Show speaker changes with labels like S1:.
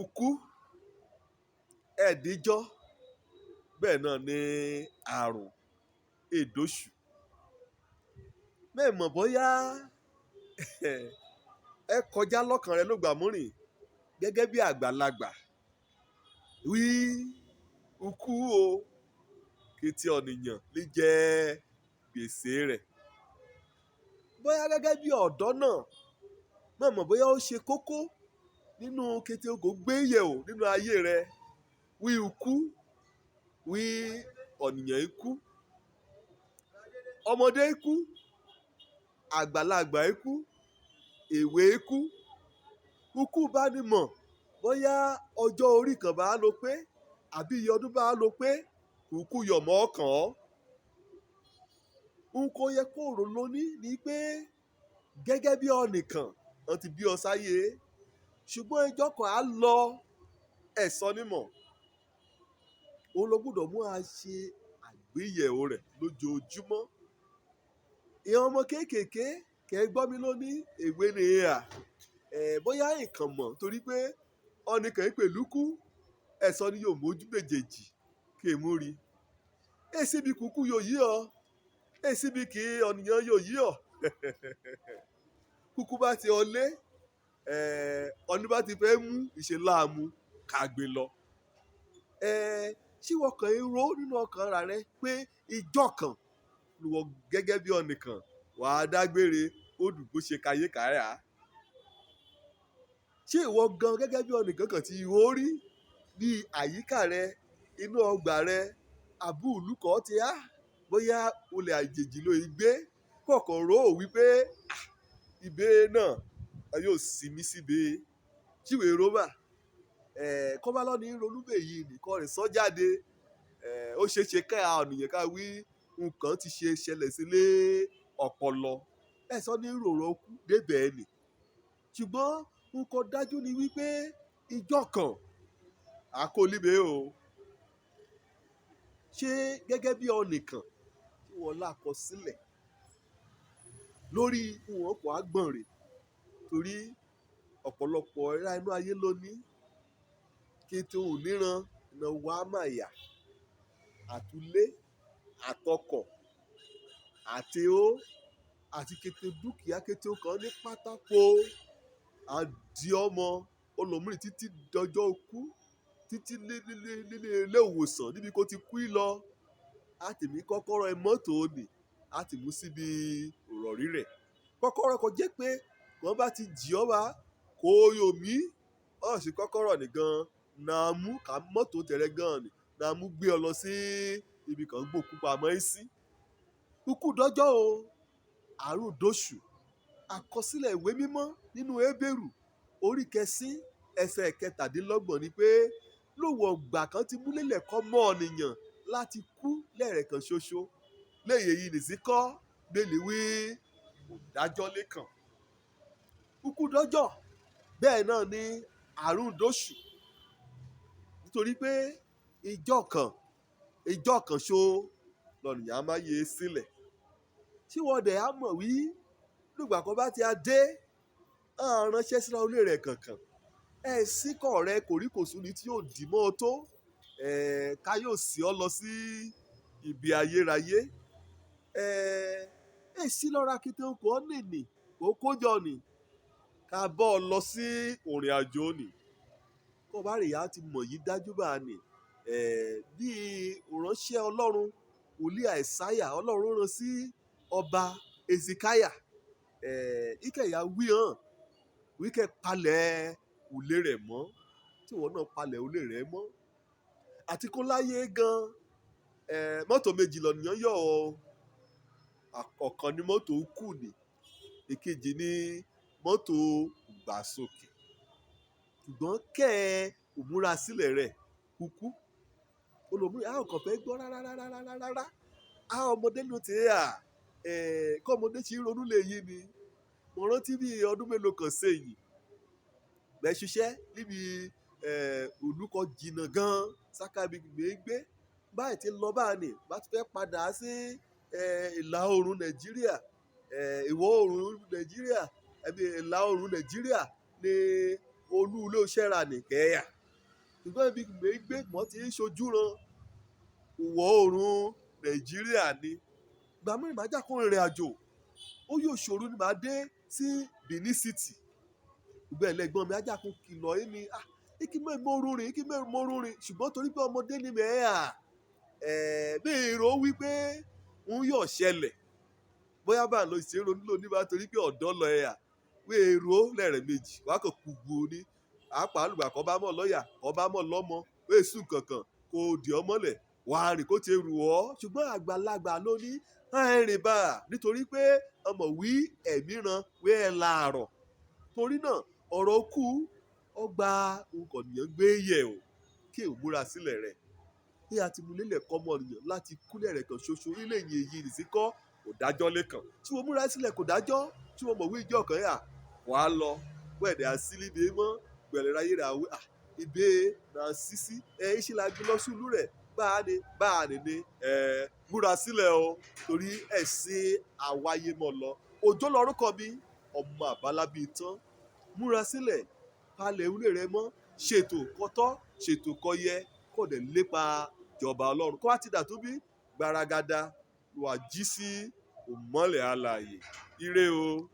S1: Ukú ẹ̀ẹ́díjọ́ bẹ́ẹ̀ náà ni àrùn èdòṣù. Mẹ́ẹ̀ mọ̀ bóyá ẹ kọjá lọ́kàn rẹ ló gbà múrìn gẹ́gẹ́ bí àgbàlagbà wí ukú o kété ọ̀nìyàn lè jẹ́ gbèsè rẹ̀. Bóyá gẹ́gẹ́ bí ọ̀dọ́ náà, mẹ́ẹ̀ mọ̀ bóyá ó ṣe kókó nínú kété o kò gbé yẹ̀wò nínú ayé rẹ wí ukú wí ọ̀nìyàn ikú, ọmọdé ikú, àgbàlagbà ikú, èwe ikú. Ukú bá ní mọ̀ bóyá ọjọ́ orí kan bá ló pé àbí iye ọdún bá ló pé, kúkú yọ̀ mọ́ ọkàn ọ́. Ohun kó yẹ kó rò lóní ni pé gẹ́gẹ́ bí ọ̀nìkan wọ́n ti bí ọ sáyé, ṣùgbọ́n ijọ́ kan á lọ ẹ̀sọ́ nímọ̀. Òun ló gbọ́dọ̀ mú a ṣe àgbéyẹ̀wò rẹ̀ lójoojúmọ́. Ìyẹn ọmọ kéékèèké kẹ́ gbọ́ mi lóní èwe ni à. Bóyá nǹkan mọ̀ torí pé ọ̀nìkan pẹ̀lú kú, ẹ̀sọ́ ni yóò mójú méjèèjì kí èmú rí. Èsì bí kúkú yóò yí ọ, èsì bí kí ọ̀nìyàn yóò yí ọ. Kúkú bá ti ọ lé, ọ̀ní bá ti fẹ́ mú ìṣe láàmú ká gbé lọ. Ṣé ìwọ kàn ń ro nínú ọkàn ara rẹ pé ijọ́ kan lọ gẹ́gẹ́ bí ọ̀nìkan wà á dágbére ó dùn bó ṣe kayé káyà? Ṣé ìwọ gan gẹ́gẹ́ bí ọ̀nìkan kan tí ìwọ rí bí àyíká rẹ, inú ọgbà rẹ, àbú ìlú kan tí á, bóyá olè àjèjì ló ń gbé, kọ̀ọ̀kan rò ó wípé, "à, ibẹ̀ náà a yóò sinmi síbẹ̀." Ṣé ìwé rò bá? Kọ́ bá lọ́ ní ronú bẹ́ẹ̀ yìí nìkan rẹ̀ sọ jáde. Ó ṣe é ṣe ká ọ̀nìyàn ká wí nǹkan tí ṣe ṣẹlẹ̀ sílé ọpọlọ. Ẹ̀sọ́ ní ròrò kú dé bẹ́ẹ̀ ni. Ṣùgbọ́n nǹkan dájú ni wípé ijọ́ kan a kó líbè o. Ṣé gẹ́gẹ́ bí ọ̀nìkan tí wọ́n là kọ sílẹ̀ lórí ìwọ̀n kò á gbọ̀n rè torí ọ̀pọ̀lọpọ̀ ẹ̀rá inú ayé ló ní kí tí ò níran iná wa máa yà, àtúlé, àtọkọ̀, àti ó, àti kété dúkìá kété kan ní pátákó, àdí ọmọ olòmírì títí dọjọ́ ikú, títí ní ilé ìwòsàn níbi kó ti kú lọ. A ti mú kọ́kọ́rọ́ ẹ mọ́tò ni, a ti mú síbi ìrọ̀rí rẹ̀. Kọ́kọ́rọ́ kan jẹ́ pé wọ́n bá ti jí ọ wá, kó yọ mí, ó sì kọ́kọ́rọ́ nìkan náà mú ká mọ́tò tẹ̀rẹ̀ gan ni, náà mú gbé ọ lọ sí ibi kan gbókú pamọ́ ẹ sí. Ikú dọjọ́ o, àrùn dòṣù. Àkọsílẹ̀ ìwé mímọ́ nínú Hébérù orí kẹsí ẹsẹ̀ kẹtàdínlọ́gbọ̀n ni pé lówó ọgbà kan ti múlẹ̀lẹ̀ kọ́ mọ́ ọ̀nìyàn láti kú lẹ́ẹ̀kan ṣoṣo. Léyìí èyí nìsí kọ́ bẹ́ẹ̀lì wí kò dájọ́ lékàn. Ikú dọjọ́ bẹ́ẹ̀ náà ni àrùn dòṣù. Nítorí pé ijọ́ kan ṣo lọ̀nìyàn máa yé sílẹ̀. Ṣé ìwọ dẹ̀ á mọ̀ wí nígbà kan bá ti a dé, á ránṣẹ́ síra olé rẹ̀ kankan. Ẹ sí kọ̀ rẹ kòríkòsùn ni tí yóò dì mọ́ ọ tó. Ká yóò sì ọ lọ sí ibi ayérayé. Ẹ sí lọ́ra kété oko ọ́ nìní, kó kójọ ni. Ká bọ́ ọ lọ sí òrìn àjò ni. Kọ́ bá rí ìyá ti mọ̀ yìí dájú bá a nì. Bí ìránṣẹ́ Ọlọ́run, wòlíì Àìsáyà, Ọlọ́run rán sí ọba Hesekiah. Ìkẹyà wí hàn, wí kẹ́ palẹ̀ òlé rẹ̀ mọ́, tí ìwọ náà palẹ̀ òlé rẹ̀ mọ́. Àti kó láyé gan, mọ́tò méjì lọ̀nìyàn yọ̀ ọ́. Ọ̀kan ni mọ́tò kù ni, èkejì ni mọ́tò ìgbàsókè. Ṣùgbọ́n kẹ́ ẹ ò múra sílẹ̀ rẹ̀ kúkú. Olòmírì, a ò kàn fẹ́ gbọ́ rárá rárá rárá rárá. A ọmọdé ló ti à, kọ́ ọmọdé ṣe ń ronú lè yí ni. Mo rántí bí ọdún mélòó kan sẹ́yìn, bẹ́ẹ̀ ṣiṣẹ́ níbi, olùkọ́ jìnnà gan, sáká ibi gbé. Báyìí tí lọ bá ní, bá ti fẹ́ padà sí, ìlà oòrùn Nàìjíríà, ìwọ̀ oòrùn Nàìjíríà, ẹbí ìlà oòrùn Nàìjíríà ní Olú ilé iṣẹ́ ra nìkẹ́yà, ṣùgbọ́n ibi gbé mọ́ ti ń ṣojú ran ìwọ̀ oòrùn Nàìjíríà ni. Ìgbà mìíràn màá jà kó rìnrìn àjò, ó yóò ṣòro ni màá dé sí Benin City. Ìgbà ẹlẹ́gbọ́n mi á jà kó kìlọ̀ yín ni, ah, kí mẹ́ mo rúrin, kí mẹ́ mo rúrin. Ṣùgbọ́n torí pé ọmọdé ni mẹ́ à, bí èrò wí pé ń yọ̀ ṣẹlẹ̀. Bóyá bá lọ ṣe ronú lónìí bá torí pé ọ̀dọ́ lọ ẹ̀ à, wí èrò lẹ́rẹ̀ méjì, wá kò kúgbó ni. Àpá àlùgbà kọ́ bá mọ̀ lọ́yà, kọ́ bá mọ̀ lọ́mọ, wé sùn kankan, kò dì ọ́ mọ́lẹ̀, wà á rìn kó ti rù ọ́. Ṣùgbọ́n àgbàlagbà ló ní, ẹ rìn bá, nítorí pé ọmọ wí ẹ̀mí ran, wí ẹ̀ làárọ̀. Torí náà, ọ̀rọ̀ kú, ọgbà nǹkan ènìyàn gbé yẹ̀ o, kí ò múra sílẹ̀ rẹ̀. Bí a ti mú lélẹ̀ kọ́ ọmọ ènìyàn láti kú lẹ́rẹ̀ kan ṣoṣo, ilé ìyè yìí nìsí kọ́, kò dájọ́ lékan. Tí mo múra sílẹ̀ kò dájọ́, tí mo mọ̀ wí ìjọ kan yà, wà á lọ, wẹ̀dẹ̀ àsílíbe mọ́, gbẹ̀rẹ̀ ráyé rà wí, à, ìbé nà sísí, ẹ ṣe la gbé lọ sùlù rẹ̀, bá a ní, bá a ní ní, ẹ múra sílẹ̀ o, torí ẹ̀sìn àwáyé mọ̀ lọ. Òjó lorúkọ mi, ọmọ àbálábí tán. Múra sílẹ̀, palẹ̀ ilé rẹ mọ́, ṣètò kọ́tọ́, ṣètò kọ́yẹ, kó dẹ̀ lépa ìjọba Ọlọ́run. Kó wá ti dà tó bí gbaragada, wà jí sí ìmọ́lẹ̀ alààyè. Ire o.